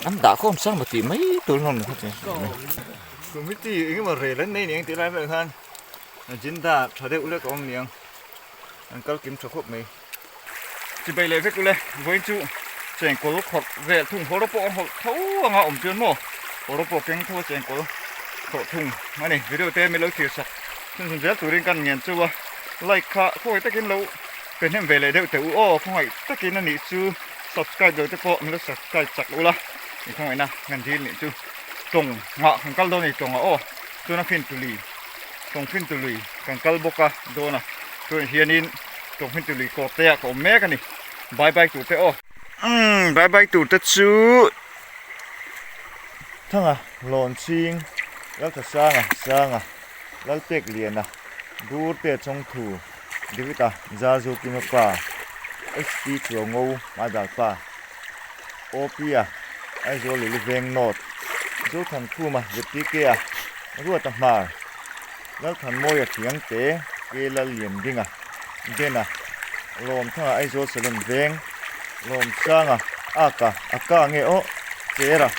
An dah khawm sang maw tih mai tur hlawm kha chu. Committee engemaw rel an nei niang tih lai vel khan agenda tha deuh lek a awm niang an kal kim tha khawp mai. Chibai leh vek ule vawiin chu chengkawl khawrh vel thung hawrawp pawh an hawlh tho anga awm chuan maw hawrawp pawh keng tho a chengkawl khawrh thung a ni. Video te min lo thlir sak chhunchhun zel turin kan ngen chu a like kha khawi takin lo pe hnem ve leh deuh teh u aw khawngaih takin a nih chu subscribe lo te pawh min lo subscribe chak ula i khawngaihna kan dil nih chu tawng ngah kan kal dawn a ni tawngah aw chuan a fin tuli tawng fin tului kan kal bawk a dawn a chuan hianin tawng fin tului kawr te ah ka awm mek a ni bye bye tur te aw umm bye bye tur te chu Thanga Lawn Ching Lalthasanga Sanga Lalpekliana Burte Chawngthu David-a Zazu Kima pa, HT Chuango Hmaidal pa, OP-a Aizawl Lili Veng North, Zothankhuma ZTK-a Ruata Hmar, Lalthanmawia Thiangte K Lalliandinga Bena, Lawmthanga Aizawl Salem Veng, Lawmsanga Aka Aka nge aw Chera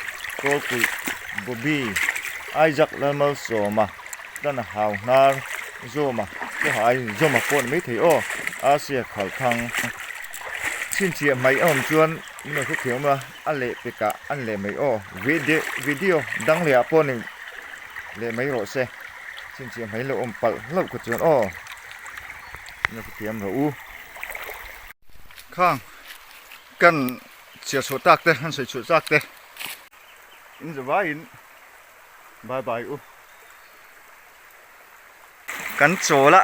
Kawlkulh Bobby Isaac Lalmalsawma Tana hau hnar Zawma pawha ai Zawma pawh ni maithei aw Asia khal thang chhinchhiah hmai a awm chuan min lo hrethiam awm a a leh pekah an leh mai aw video video dang leh ah pawh ni leh mai rawh se chhinchhiah hmai lo awm palh hlauh kha chuan aw min lo hrethiam rawh u. Khang kan chhiar chhuah tak te kan sawi chhuah chak te in zavaiin Bye bye u. Kan chawl a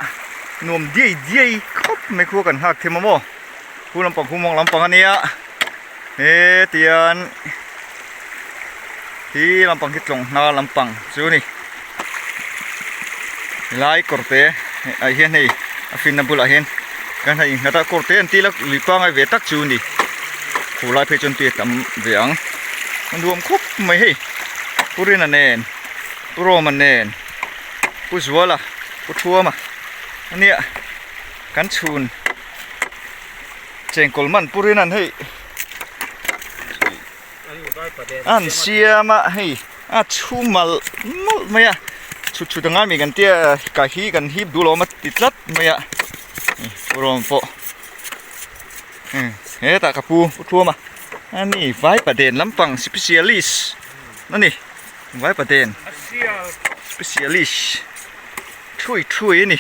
nuam diai diai khawp mai khu kan nghak them a maw khu lampang khu mawng lampang a nia he tian hi lampang hi tlawng hna lampang chu ni helai kawr te ah hian hei a finna bulah hian kan han innghat a kawr te an tih la lui pangai ve tak chu ni khu lai phei chuan tui a tam ve ang a nuam khawp mai hei. Pu Rina nen Pu Roma nen Pu Zuala Pu Thuama ania kan chhun chengkawl man Pu Rina'n hei an siam a hei a chhu malh malh mai a chhut chhut angai mi kan tia ka hi kan hip duh lo awm a ti tlat mai a Pu Roma pawh hetah ka pu Pu Thuama ani vaipaden lampang specialist ani vaipaden specialist thui thui ani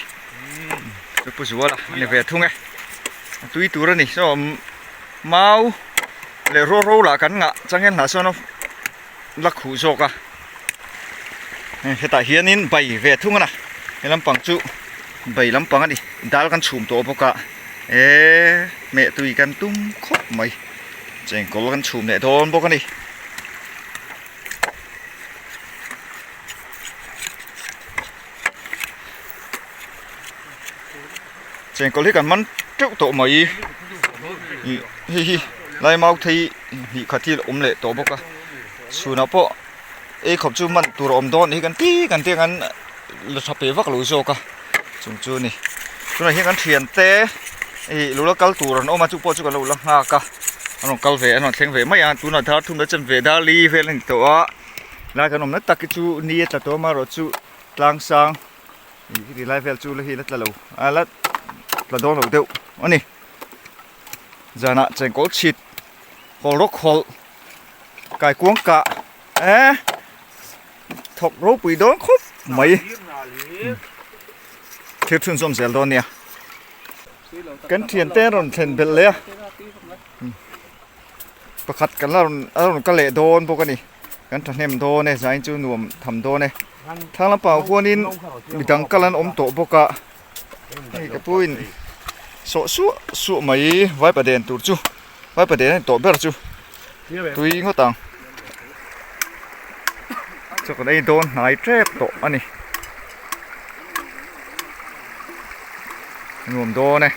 chu pu Zuala ani ve thung e a tui tur ani saw mau leh ro ro lah kan ngah chang hian hnah sawn a la khuh zawk a hetah hianin bai ve thung a na he lampang chu bai lampang a ni dal kan chhum tawh bawk a eee hmeh tui kan tum khawp mai chengkawl kan chhum leh dawn bawk a ni. Chengkawl hi kan man teuh tawh mai ih hei hi lai mau thei hnih khat hi a awm leh tawh bawk a chhunah pawh ei khawp chu man tur a awm dawn hi kan ti kan ti ang la tha pe vak lo zawk a chung chu a ni tunah hian kan thiante ih lo la kal tur an awm a chu pawh chu kan lo la nghak a an rawn kal ve an rawn thleng ve mai a tunah dar thum la chen ve dar li vel a ni tawh a lai kan awmna tak hi chu ni a tla tawh amaherawh chu tlang sang. Ih lai vel chu la hi la tla lo a la tla dawn lo deuh a ni zanah chengkawl chhit hawl rawk hawlh kaikuang kah eh thawk ropui dawn khawp mai thil chhunzawm zel dawn nia kan thiante an rawn thlen belh leh a pakhat kan la rawn a rawn kal leh dawn bawk a ni. Kan thahnem dawn e, zain chu nuam tham dawn e. Thlang lampangah khuanin midang kal an awm tawh bawk a, hei ka pu in sawh suah suah mai vaipa den tur chu vaipa den a ni tawh ber chu tui ngawt ang. Chaw kan ei dawn hnai tep tawh a ni. Nuam dawn e.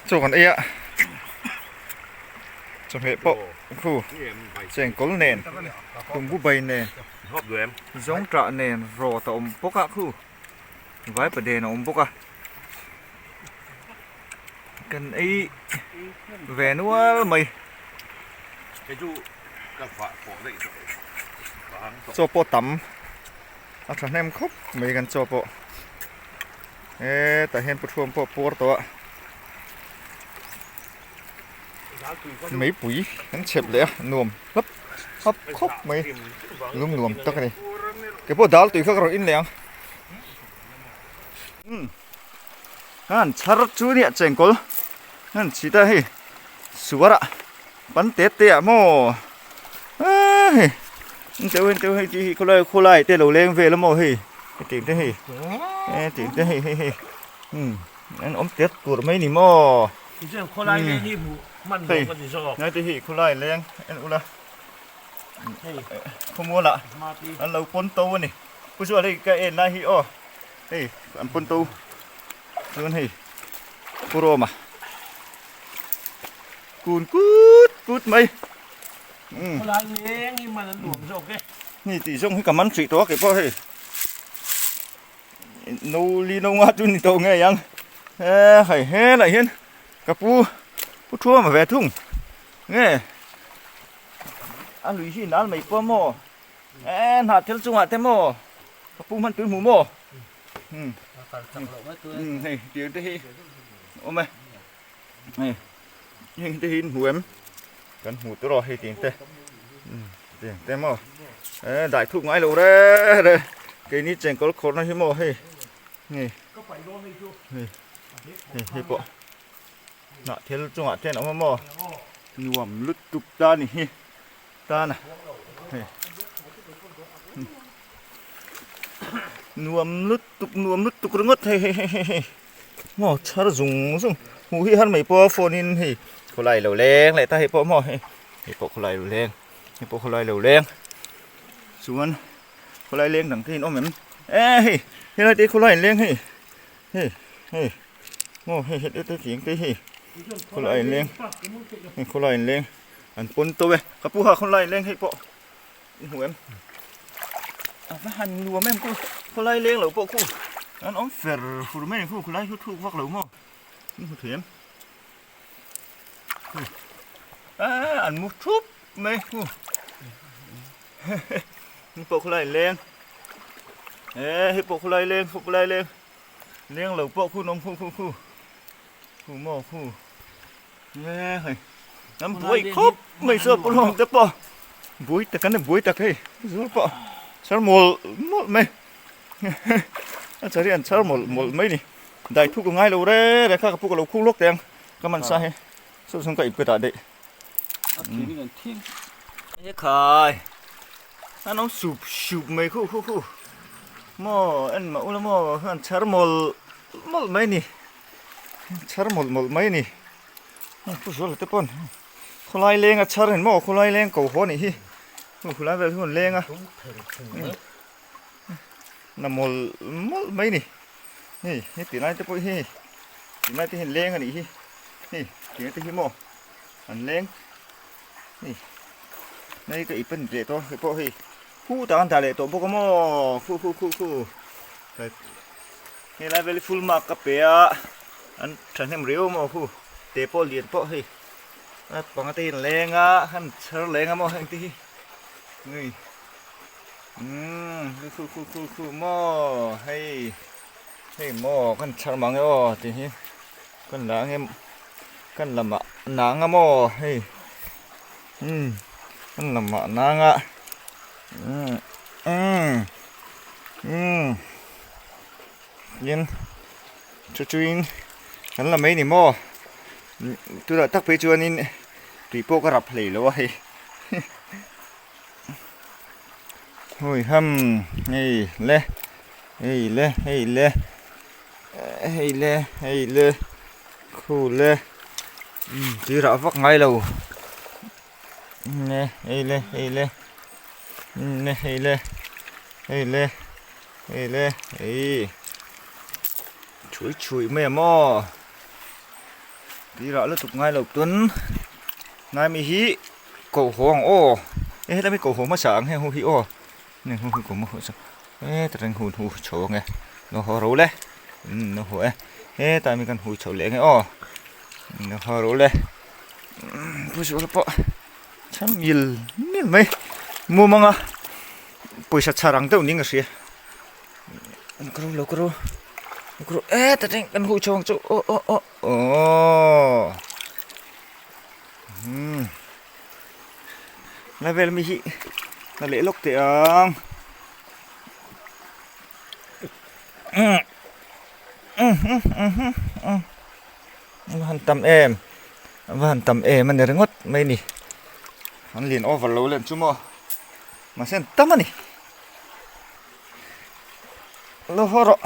Chaw kan ei a. Chawhmeh pawh khu chengkawl nen tumbu bai nen zawngṭah nen rawt a awm bawk a khu vaipaden a awm bawk a. Kan ei ve nual mai. Chaw pawh tam a thahnem khawp mai kan chaw pawh. Hetah hian puthuam pawh a puar tawh a. Meipui kan chhep leh a nuam hlap hlap khawp mai lung nuam tak a ni. Kei pawh dal tui kha ka rawn in leh ang. Umm han chhar chu nia chengkawl han chhit a hei suar ah pan te te ah maw aa hei engteuh engteuh hei tih hi khawlai khawlai te lo leng vel a maw hei hetiang te hei hetiang te hei hei hei umm an awm tet tur mai ni maw hei ngai te hi khawlai leng en ula khawmual ah an lo pawn to a ni. Pu Zual hei ka en lai hi aw hei an pawn to chuan hei Pu Roma kun kut kut mai umm Khawlai leng hi man an nuam zawk e. Ni tih zawng hi ka man hrih tawh a keipawh hei no li no nga chu ni tawh ngei ang he hei helai hian ka pu pu Thuama ve thung nge a lui hi nal mai pawh maw. Eee hnah thil chungah te maw ka pu hman tui hmu maw umm umm hei tiang te hi awm e hei heng te hi in hmu em kan hmu tur aw hei tiang te umm tiang te maw eee dai thuk ngai lo re re keini chengkawl khawrhna hi maw hei hei hei hei hei pawh hnah thil chungah te an awm a maw nuam lutuk ta ni hi. Tana hei nuam lutuk nuam lutuk ringawt hei hei hei hei hei maw chhar zung zung hmuh hi har mai pawh phone in hei khawlai lo leng leh ta hei pawh maw hei hei pawh khawlai lo leng hei pawh khawlai lo leng chuan khawlai leng dang te in awm em e hei helai te khawlai in leng hei hei hei maw hei hei te tiang te hei khawlai in leng hei khawlai in leng. An pawn to e. Ka pu ha khawn lai leng hei pawh i hmu em? A va han nuam em khu khawlai leng lo pawh khu an awm fer fur mai khu khawlai hi thuk vak lo maw i hmu thei em? A an mu thup mai khu hei pawh khawlai leng e hei pawh khawlai leng khawlai leng leng lo pawh khu an awm khu khu khu khu maw khu. Nge hei an buai khawp mai chu a pawlhawm te pawh buai tak an ni buai tak hei zur pawh chhar mawlh mawlh mai a chari an chhar mawlh mawlh mai ni dai thuk a ngai lo re re kha ka pu ka lo khung lawk teh ang ka man sa hi saw sawn ka ip ka dah daih ekhai an awm sup sup mai khu khu khu maw en mah ula maw an chhar mawlh mawlh mai ni. Chhar mawlh mawlh mai a ni pu zuala te pawn khawlai leng a chhar en maw khawlai leng ko haw a nih hi khulai vel hi an leng a na mawlh mawlh mai a ni hei heti lai te pawh hi ti lai te hian leng a nih hi hei ti lai te hi maw an leng hei hei ka ip a ni leh tawh hei pawh hei khu tah an dah leh tawh bawk a maw khu khu khu khu. Helai vel hi full mark ka pe a an thahnem riau maw khu te pawh lian pawh hei a panga te hi an leng a han chhar leng a maw heng te hi ui umm khu khu khu khu maw hei hei maw kan chhar mang e aw tih hi kan la ang em kan la mah nang a maw hei umm kan la mah nang a umm umm umm. Tin chu chuin kan la mai ni maw tunah tak phei chuanin tui pawh ka rap hlei lo a hei hawi ham hei le hei le hei le hei le hei le khu le tui rah vak ngai lo hei le hei le hei le hei le. Hei le hei chhui chhui mai a maw tirah lutuk ngai lo tun ngai mi hi koh haw ang aw e helai mi koh haw hmasa ang heng ho hi aw heng ho hi koh hmasa heta tang hun hu chho ang e no haw ro le umm no haw e hetah mi kan hui chho leh ang e aw. Haw rawh le pu zuala pawh chhan mil mil mai mumanga pawisa chhar ang deuh niin ka hria ka ro lo ka ro ka ro e ta teng kan hu chhawng chu aw aw aw aww umm la vel mi hi la leh lawk teh ang umm A va han tam em a va han tam em a ni ringawt mai ni an lian over lo lem chu maw mahse an tam a ni lo haw rawh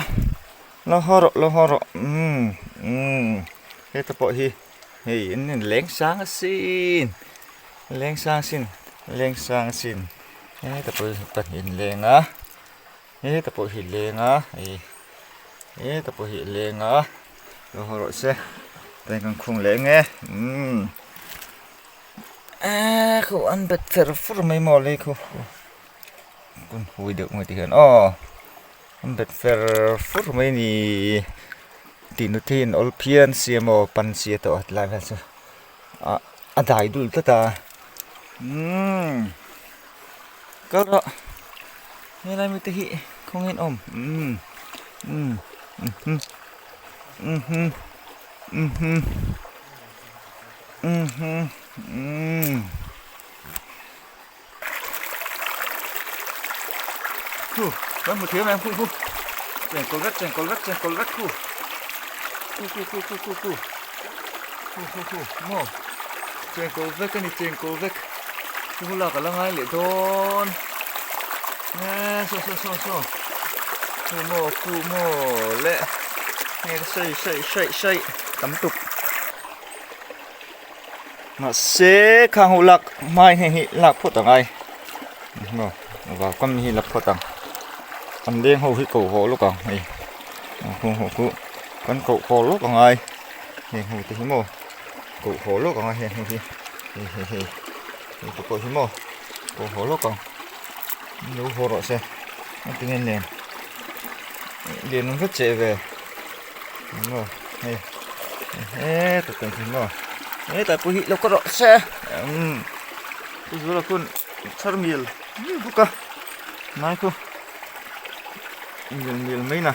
lo haw rawh lo haw rawh umm umm heta pawh hi hei an in leng sang asin leng sang asin leng sang asin heta pawh hi pahnih an leng a. Heta pawh hi leng a hei heta pawh hi leng a lo haw rawh se eng kan khung leh eng e umm eee khu an bet fer fur mai maw lei khu kun hui deuh mai ti hian aw an bet fer fur mai ni tih nu te in awl phian sia maw pan sia tawh a tilai vel chu ah a dai dul tlat a umm. Kal rawh helai mite hi khawngin awm umm umm mhm mhm mhm mhm umm khu kan hmu thiam em khu khu chengkawl vek chengkawl vek chengkawl vek khu khu khu khu khu khu khu khu khu khu maw chengkawl vek a ni chengkawl vek. Chu lak a la ngai leh dawn eee saw saw saw saw khu maw khu maw le hei sawi sawi sawi sawi tam tuk mahse khang ho lak hmai hei hi lak phawt ang ai maw vau kam hi la phawt ang an leng ho hi ko haw lawk ang hei khu ho khu kan koh haw lawk ang ai heng ho te hi maw. Koh haw lawk ang a heng ho hi hei hei hei hei te pawh hi maw koh haw lawk ang lo haw rawh se a tinge nen lian awm vek che ve maw hei heta tang hi maw hetah pawh hi lo ka rawh se umm chu zuala khawn chhar mial mial bawk a nai khu mial mial mai na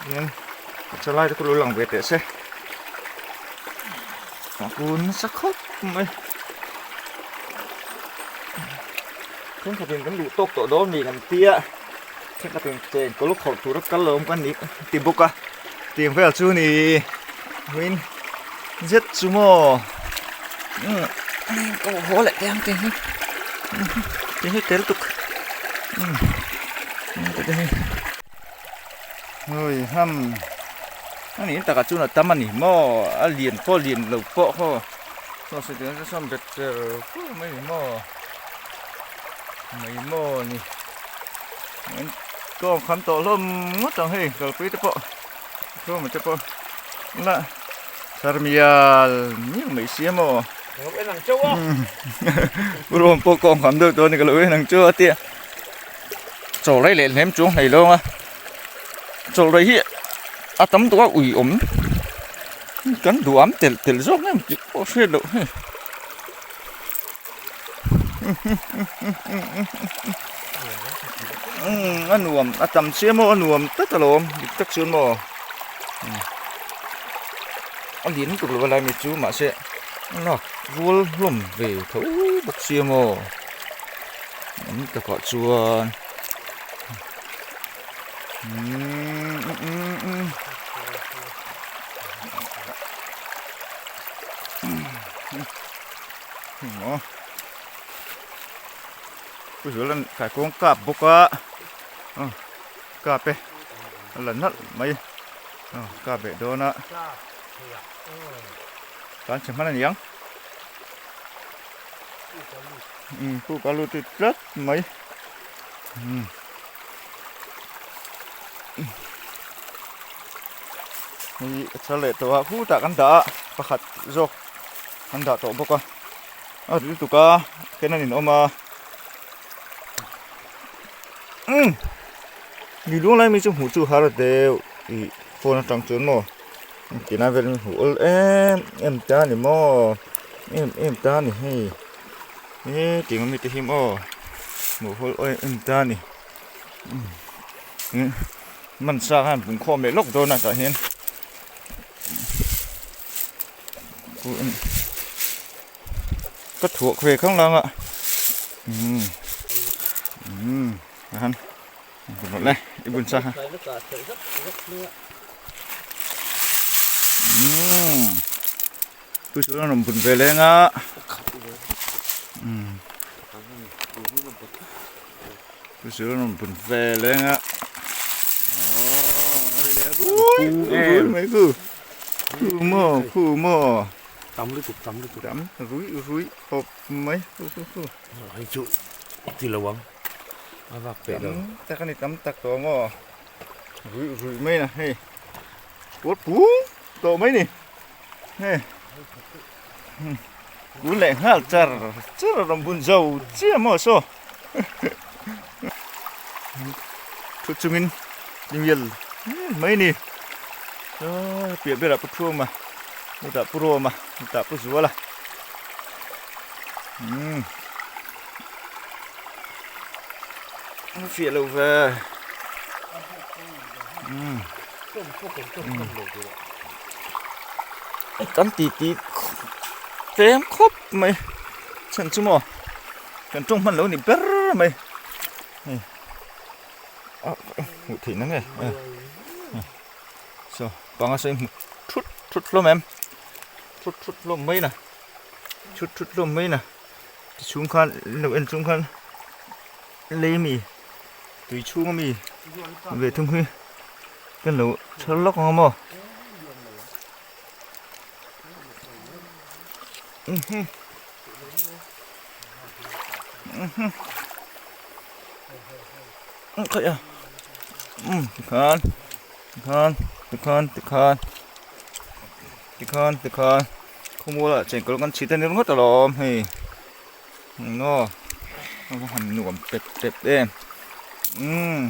hian chalai te khu lo lang ve teh se. A kun nasa khawp mai thenkhatin kan duh tawk tawh dawn ni kan tia thenkhatin cheng kawl khawrh tura kal lo awm kan ni ti bawk a tiang vel chu ni vawiin zet chu maw umm ka haw leh teh ang tih hi tih hi tel tuk umm tih te hi. Hui ham a nih takah chuan a tam a ni maw a lian pawh lian lo pawh haw saw sawi tur chu sawn bet cher fur mai ni maw mai maw ni tawng kham tawh hlawm ngawt ang hei kalpui te pawh hlawm te pawh la sarmial miau mai sia maw rawm pawh kawng kham deuh tawh a ni ka lo en ang chu a tia. Chaw rei leh hlem chuang hlei lo ang a chaw rei hi a tam tawh a ui awm kan duh am telh telh zawk em tih pawh hriat loh hei umm a nuam a tam chiam maw a nuam tlat alawm dik tak chuan maw a lian lutuk lo a lai mi chu mahse a lak rual hlawm ve tho bawk sia maw. An takah chuan umm pu zuala kaikuang kap bawk a aw kap e a la nalh mai aw kap leh dawn a tan chhe hman a ni ang. Umm puk a lut tlat mai umm hei a char leh tawh a khutah kan dah a pakhat zawk kan dah tawh bawk a a ri lutuk a ken an inawm a umm mi luang lai mi chu hmuh chu har deuh ih phone atang chuan maw. Tina vel in hmuh awl em em ta a ni maw em em ta a ni hei he tiang ami te hi maw hmuh hawl em em ta a ni man sa khan pung khawm leh lawk dawn a tah hian ka thuah ve khang lang a umm umm han le i bun sa kha umm tu chu an rawn bun ve leng a umm tu chu an rawn bun ve leng a aww a ri leh rui rui mai khu khu maw khu maw tam lutuk tam lutuk tam rui rui khawp mai khu khu khu hei chu ti lo ang. A vak peh lo. Tam tak a ni tam tak tawh maw? Ruih ruih mai na hei. Puar pung tawh mai ni. Hei. Kun leh nghal char char a rawn bun zo chiah maw saw. Thu chungin mial mai ni. Saw piah berah pu Thuama, hetah pu Roma, hetah pu Zuala. Umm. A fiah lo ve. Umm. Kan ti ti tlem khawp mai. Chhan chu maw kan tawng hman lo ni ber mai. Hei a hmuh theih na nge saw panga sawi hmu thut thut hlawm em thut thut hlawm mai na thut thut hlawm mai na. Ti chhung khan lo en chung khan lei ami tui chhung ami ve thung hi kan lo chhar lawk ang a maw khaih a umm tikhan tikhan tikhan tikhan tikhan tikhan. Khawmualah chengkawl kan chhit a ni ringawt alawm hei engmaw a va han nuam pep pep em umm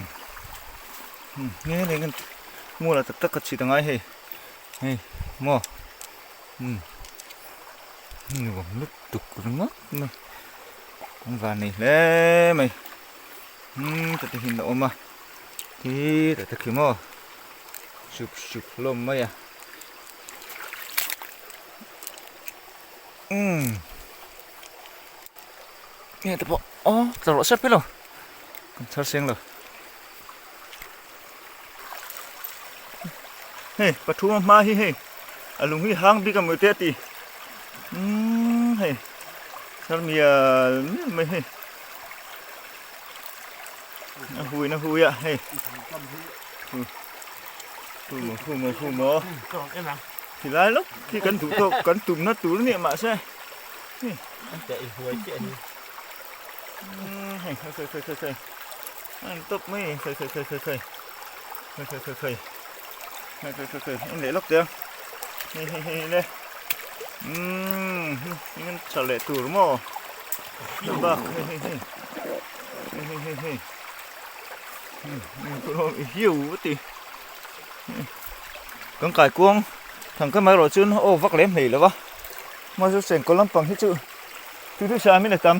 nge leh nge mualah tak tak ka chhit angai hei hei maw umm nuam lutuk ringawt mai an van nei hle mai umm chutah hian a awm a khi tah te khi maw sup sup hlawm mai a. Umm nge te pawh aw tla rawh sep ilo kan chhar seng lo hei pathum a hma hi hei a lung hi hang bik a mawi te a ti umm hei chhar mial mial mai hei a hui na hui a hei. Khu maw khu maw khu maw Ti lai lawk khi kan duh tawk kan tumna tur nia mahse hei An teh i huai chiah hi Hei khei khei khei khei An tawp mai khei khei khei khei khei khei khei khei khei khei khei khei khei en leh lawk teh ang hei hei hei le umm hei kan tha leh tur maw bak hei hei hei hei hei hei Kan kai kuang thang ka mai erawh chuan aw vak lem hlei lo va mahse chengkawl lampang hi chu tui deuh sa min a tam.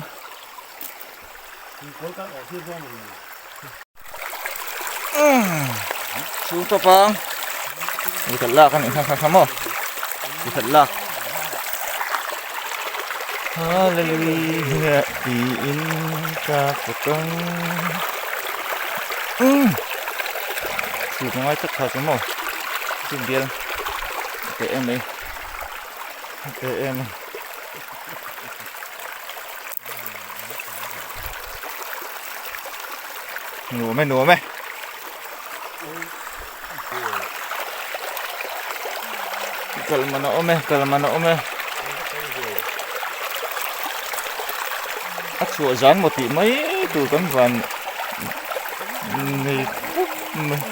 Chhung tawp ang ni khat lak a nih kha kha kha maw ni khat lak Hallelujah tiin ka fak ang. Umm chu ka ngai tak kha chu maw chu bial teh em mai teh em a nuam e nuam e kal man a awm e kal man a awm e a chhuah zan maw tih mai tur kan van nei khawp mai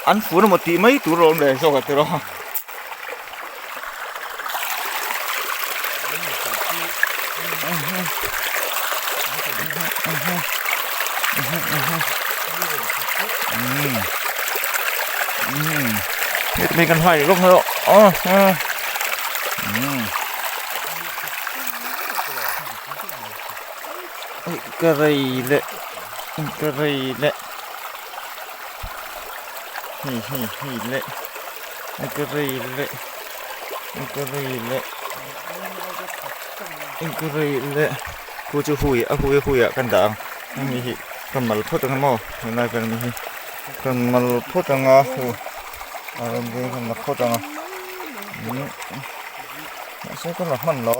an fur emaw tih mai tur a awm leh zawk a tiraw. mai kan hai lawk hlauh a umm ka rei leh ka rei leh hei hei hei leh ka rei leh ka rei leh ka rei leh khu chu hui a hui a hui ah kan dah ang hemi hi ka mal phawt ang maw helai vel mi hi ka mal phawt ang a hu a rawn veng ka la phawt ang a mahse ka la hman lo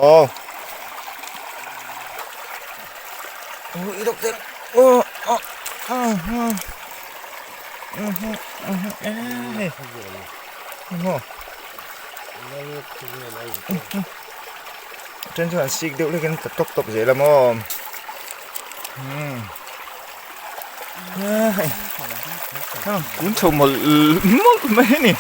ui dawk te aw aw maw then chuan an sik deuh hlekin ta tawp tawp zel a maw hei kun chho mawlh mawlh mai a ni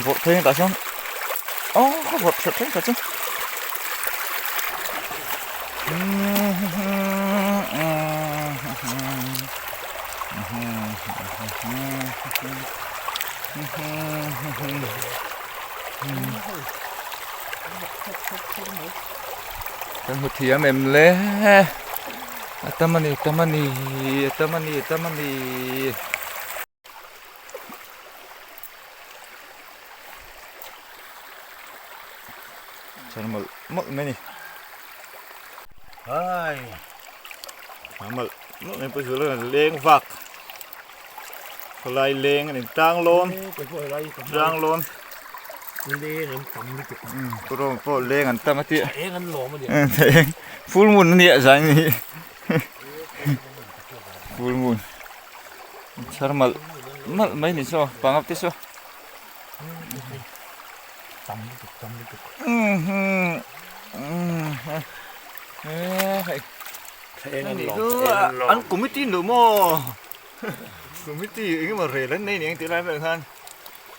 vawrh phei tah chuan aw ka vawrh that thleng tah chuan. Kan hmu thiam em le a tam a ni tam a ni a tam a ni a tam a ni. Chhan mawlh mawlh mai a ni. Hai chhan mawlh mawlh mai pawh chu leng vak khawlai leng a ni tlang lawn tlang lawn leng an tam lutuk pawh pawh leng an tam a tih eng an lawm a ni eng full moon a nia zai ni full moon chhar malh malh mai ni saw pangap te saw tam lutuk tam lutuk an committee nu maw committee eng emaw rel an nei niang tih lai vel khan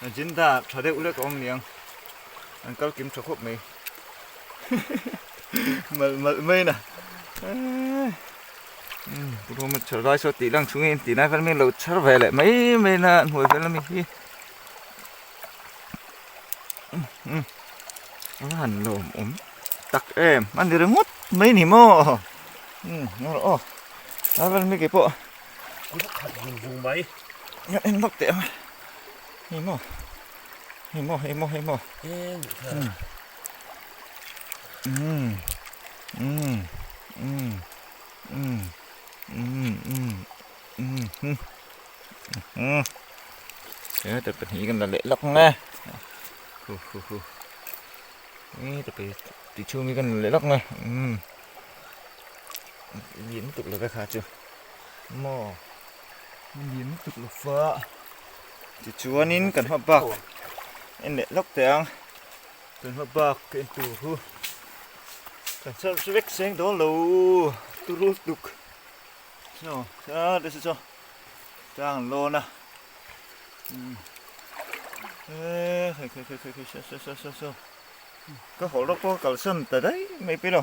agenda tha deuh lek a awm niang an kal kim tha khawp mai malh malh mai na Pu chhar lai saw tih lang chungin tih lai vel mai lo chhar ve leh mai mai na an hmuai vel ami hi a han lawm awm tak em a ni ringawt mai ni maw aw a vel mi kei pawh khat vung vung mai en lawk teh ang hei maw hei maw hei maw hei maw umm umm umm umm umm umm umm umm umm he ta pahnih kan la leh lawk ang e hu hu hu he ta pahnih ti chhung hi kan la leh lawk ang e umm lian lutuk lo ve kha chu maw lian lutuk lo fa tichuanin kan hma bak en leh lawk teh ang. Kan hma bak ka en tur hu kan char vek seng dawn lo turu tuk chaw a te chu tlang an lawn a umm e khai khai khai khai khai saw saw saw saw ka hawlh rawk pawh ka kalsan ta daih mai pawh ilo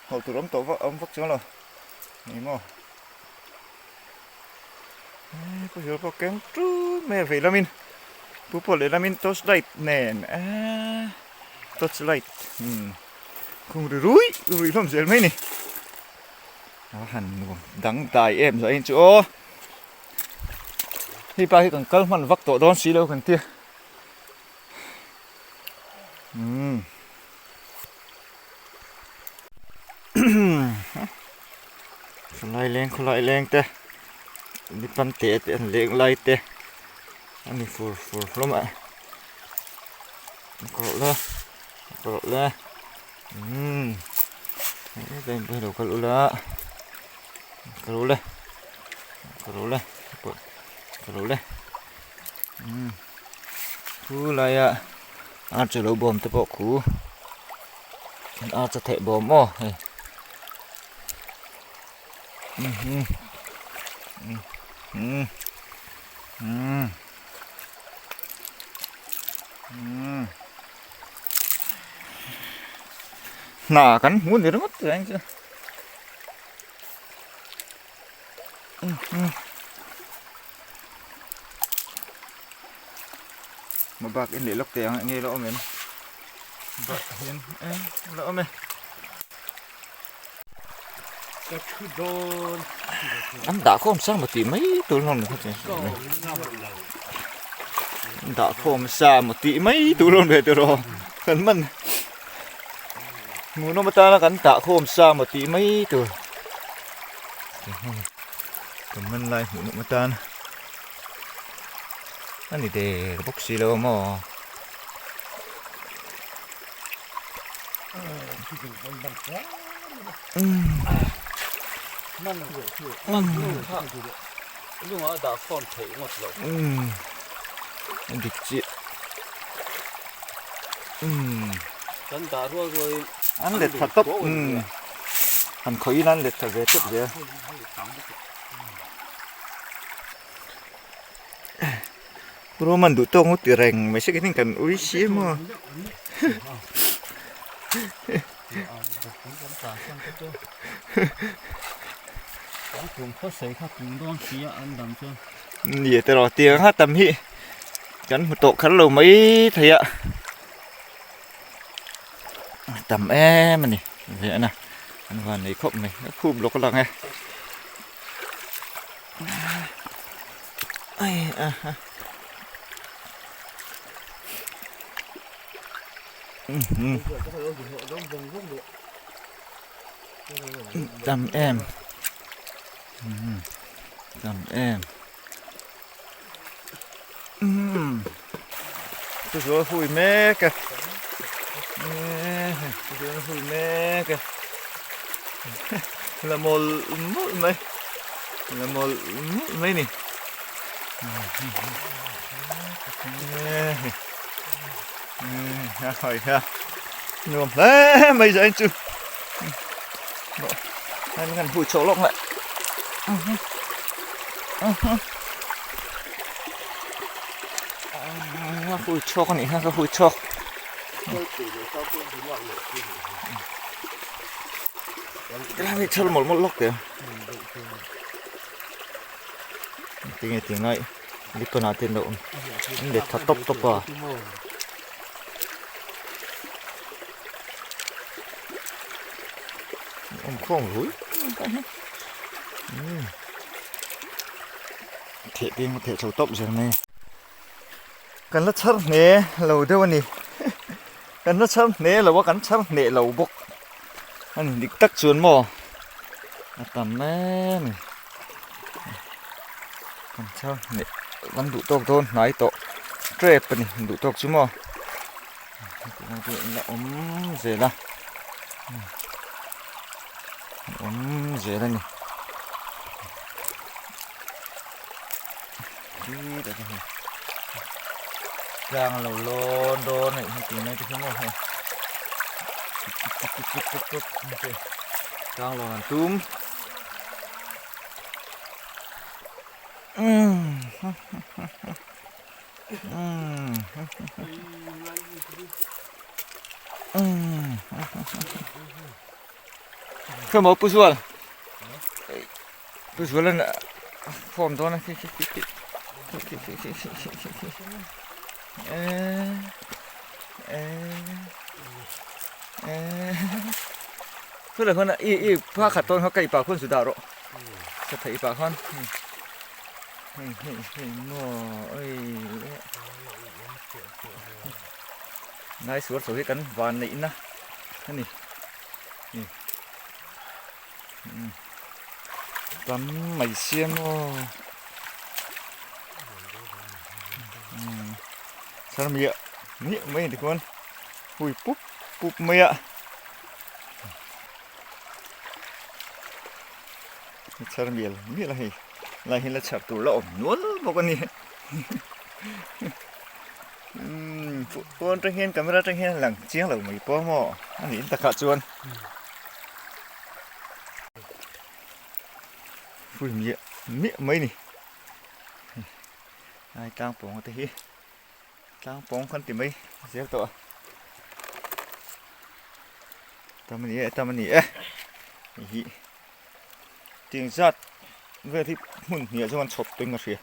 hawlh tur awm tawh vak awm vak chuang lo ni maw e pu hial pawh keng ṭun mai a vei lamin pu pawh lehlamin torch light nen eee torch light umm khung ri rui rui hlawm zel mai a ni a han nuam dangdai em zawh ain chu aw hei pa hi kan kal hman vak tawh dawn si lo kan tia umm. Khawlai leng khawlai leng te ni pan te te an leng lai te a ni fur fur hlawm a kawrh le kawrh le umm hei lo kal ula kal ule kal ule kal ule umm thu laia ar chu lo bawm te pawh khu. A chaw theih bawm aw hei hna kan hmu ni ringawt reng chu. Mabak in leh lawk teh ang enge la awm em bak hian e la awm e. Ka thu dawn. An dah khawm sa maw tih mai tur hlawm kha chu. An dah khawm sa maw tih mai tur hlawm ve tur aw. Kan man hmuhnawm atana kan dah khawm sa maw tih mai tur. Kan man lai hmuhnawm atan a ni der bawk si lo maw. Dik chiah an let tha tawp han khawih in an let tha ve tawp zel. Roman duh tawk ngawt ti reng mai se khin kan ui si maw. Ni te rawh tiang a tam hi kan hmu tawh kher lo mai thei a tam em a ni ve a na an van nei khawp mai a khup lawk lang e. Tam em tam em chu chu hui mek a chu chu hui mek a la mawlh mawlh mai la mawlh mawlh mai ni. Nuam hle mai zai chu anh kan hui chho lawk lại hui chhuak a nih kha ka hui chhuak cái này chal mol mol lawk teh tinge tingai likon ah te an lo awm an let tha tawp tawp a. Awm khawm rui theh peng theh chho tawp zel mai kan la chhar hne lo deuh a ni kan la chhar hne lo a kan chhar hneh lo bawk a ni dik tak chuan maw a tam em a ni kan chhar hneh kan duh tawk dawn hnai tawh tep a ni duh tawk chu maw. La awm zel a awm zel a ni tlang a lo lawn dawn a nih hi tih mai te hi maw hei tlang lawn an tum. Khaw maw Pu Zual Pu Zual an form dawn a khi khi khi khi khi khi khi khi khi khi khi e e e Thu la khawn i i pha khat tawn kha ka i pah khawn su dah rawh sa thei i pah khawn. Hei hei hei maw oi ngai suar chho hi kan van neih na a ni tam mai sia maw char miah miah mai ni khuan hui pup pup mai a. Chhar mial mial a hei lai hi la chhar tur la awm nual bawk a ni umm pawn atang hian camera atang hian a lang chiang lo mai pawh maw a nih takah chuan phui miah miah mai a ni ai tlang pawng te hi tlang pawng khan ti mai zel tawh a. Tam a ni e tam a ni e hei hi tiang zat vel hi hmun hniah chuan chhawp tawhin ka hria.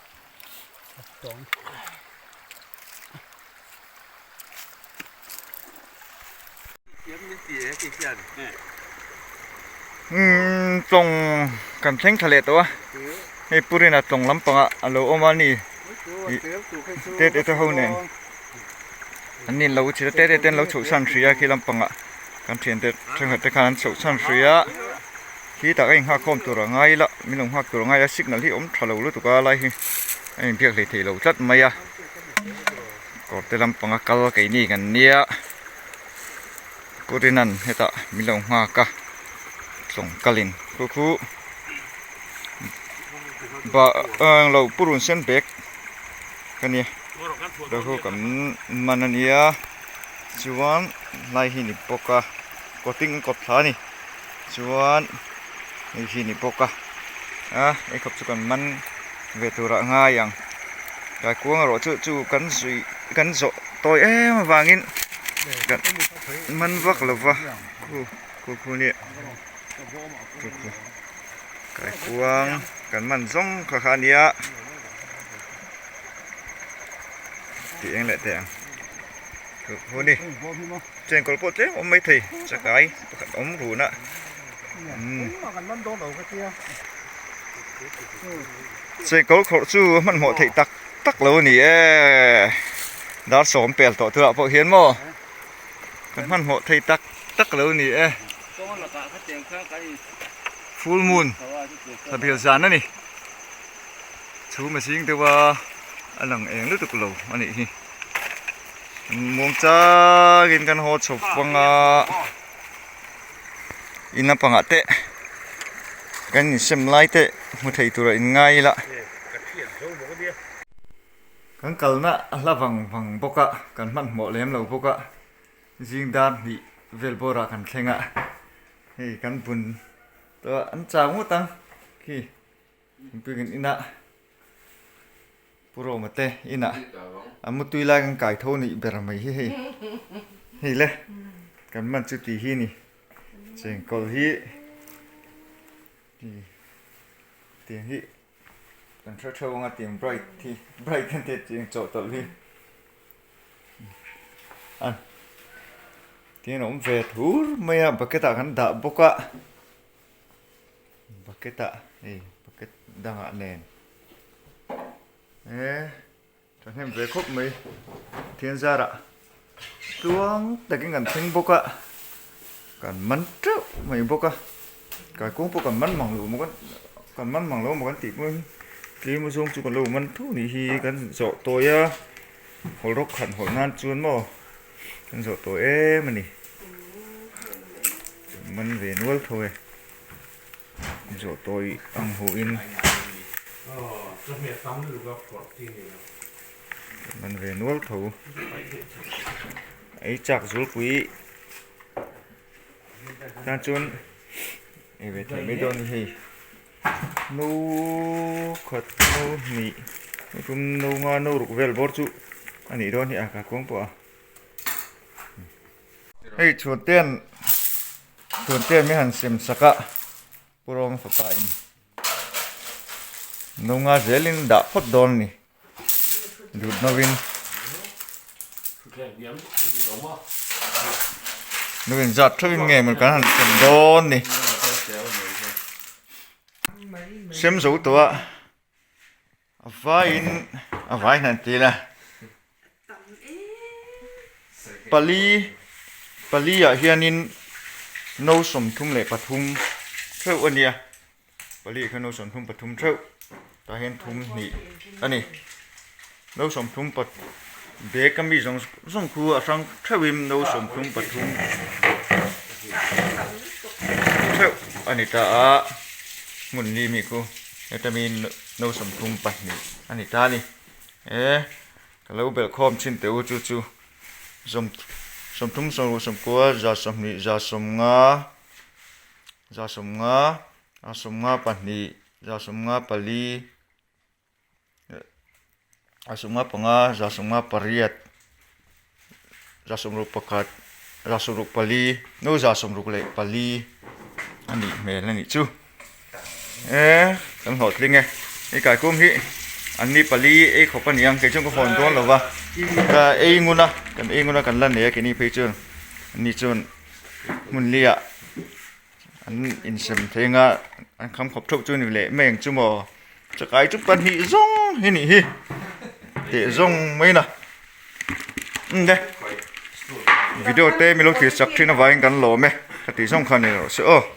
Umm tlawng kan thleng thla leh tawh a hei purina tlawng lampangah a lo awm a ni tet te ho nen an ni lo chhit a tet te an lo chhoh san hrih a khi lampangah kan thiante thenkhat te khan an chhoh san hrih a khi tah ka inghak khawm tur a ngai ila min lo nghak tur a ngai a signal hi a awm tha lo lutuk a lai hi a inbiak hleithei lo tlat mai a. Kawr te lampanga kal keini kan nia Purinan hetah min lo nghak a tlawng kalin khu khu bah englo purun sen bag ka nia te khu kan man a nia chuan lai hi ni bawk a kawting kawt thla a ni chuan hei hi ni bawk a a eikhawp chu kan man ve turah ngai ang tlai kuang erawh chu chu kan zui kan zawh tawi em avangin kan man vak lo va khu khu khu nia khu khu tlai kuang kan man zawng kha kha a nia tih eng leh teh ang khu khu ni chengkawl pawh tlem awm maithei chakai pakhat awm run a. Chengkawl khawrh chu hmanhmawh theih tak tak lo a ni e dar sawm pel tawh turah pawh hian maw kan hmanhmawh thei tak tak lo a ni e full moon thlabial zan a ni chhum a zing deuh a a lang eng lutuk lo a nih hi muang changin kan haw chho vang a. In lampangah te kan insem lai te hmu thei tura in ngai ila. Kan kalna a hla vang vang bawk a, kan hmanhmawh lem lo bawk a, zing dar hnih vel bawrah kan thleng a, hei kan bun tawh a, an chau ngawt ang khi thingpui kan in a. Pu Roma te inah a mutui lai kan kai tho nih ber mai hi hei hei le kan man chu tih hi ni chengkawl hi tiang hi kan hre theuh anga tiang bright hi bright an tih tiang chawhtawlh hi a tiang a awm ve thur mai a bucket ah kan dah bawk a. Bucket ah hei bucket dangah nen e thahnem ve khawp mai thian zarah tluang takin kan thleng bawk a kan man teuh mai bawk a kaikung pawh kan man mang lo maw kan man mang lo maw kan tih pawhin tlem azawng chu kan lo man tho nih hi kan zawh tawi a hawlh rawk khat hawlh nan chuan maw kan zawh tawi em a ni. Man ve nual tho e. Zawh tawi ang hu in. Man ve nual tho. Ei chak zulpui tan chuan ei ve theih mai dawn a ni hei. No khat no hnih no thum no nga no ruk vel bawr chu a nih dawn hi a ka kuang pawh a. Hei chhuantean chhuantean mi han sem sak a Pu Rawng fapa in no nga zelin dah phawt dawn a ni dut novin no in zat theuhin nge maw kan han sem dawn ni sem zo tawh a. A vaiin a vaiin han ti ila pali pali ah hianin no 33 theuh a nia pali ah khian no 33 theuh tah hian thum hnih a ni no sawmthum pa bag a mi zawng zawng khu a hrang theuhin no 33 theuh a ni ta a hmun li mi khu. Heta mi no 32 a ni ta a ni. E ka lo belh khawm thin teh u chu chu sawm 30 60 90 120 150 150 a 54 154 a 55 158 161 164 no 64 a nih hmel a nih chu. E. Kan hlawhtling e. Hei kaikum hi an ni pali ei khawp a ni ang kei chuan ka hawn dawn lo va. Ka ei ngun a, kan ei ngun a kan la nei a keini phei chuan an ni chuan hmun li ah an insem thei anga an kham khawp theuh chu ni leh mai ang chu maw. Chakai chu pahnih zawng hi nih hi teh zawng mai na. Umm le video te milo thlir chak thin avangin kan lawm e ka tih zawng kha ni rawh se aw.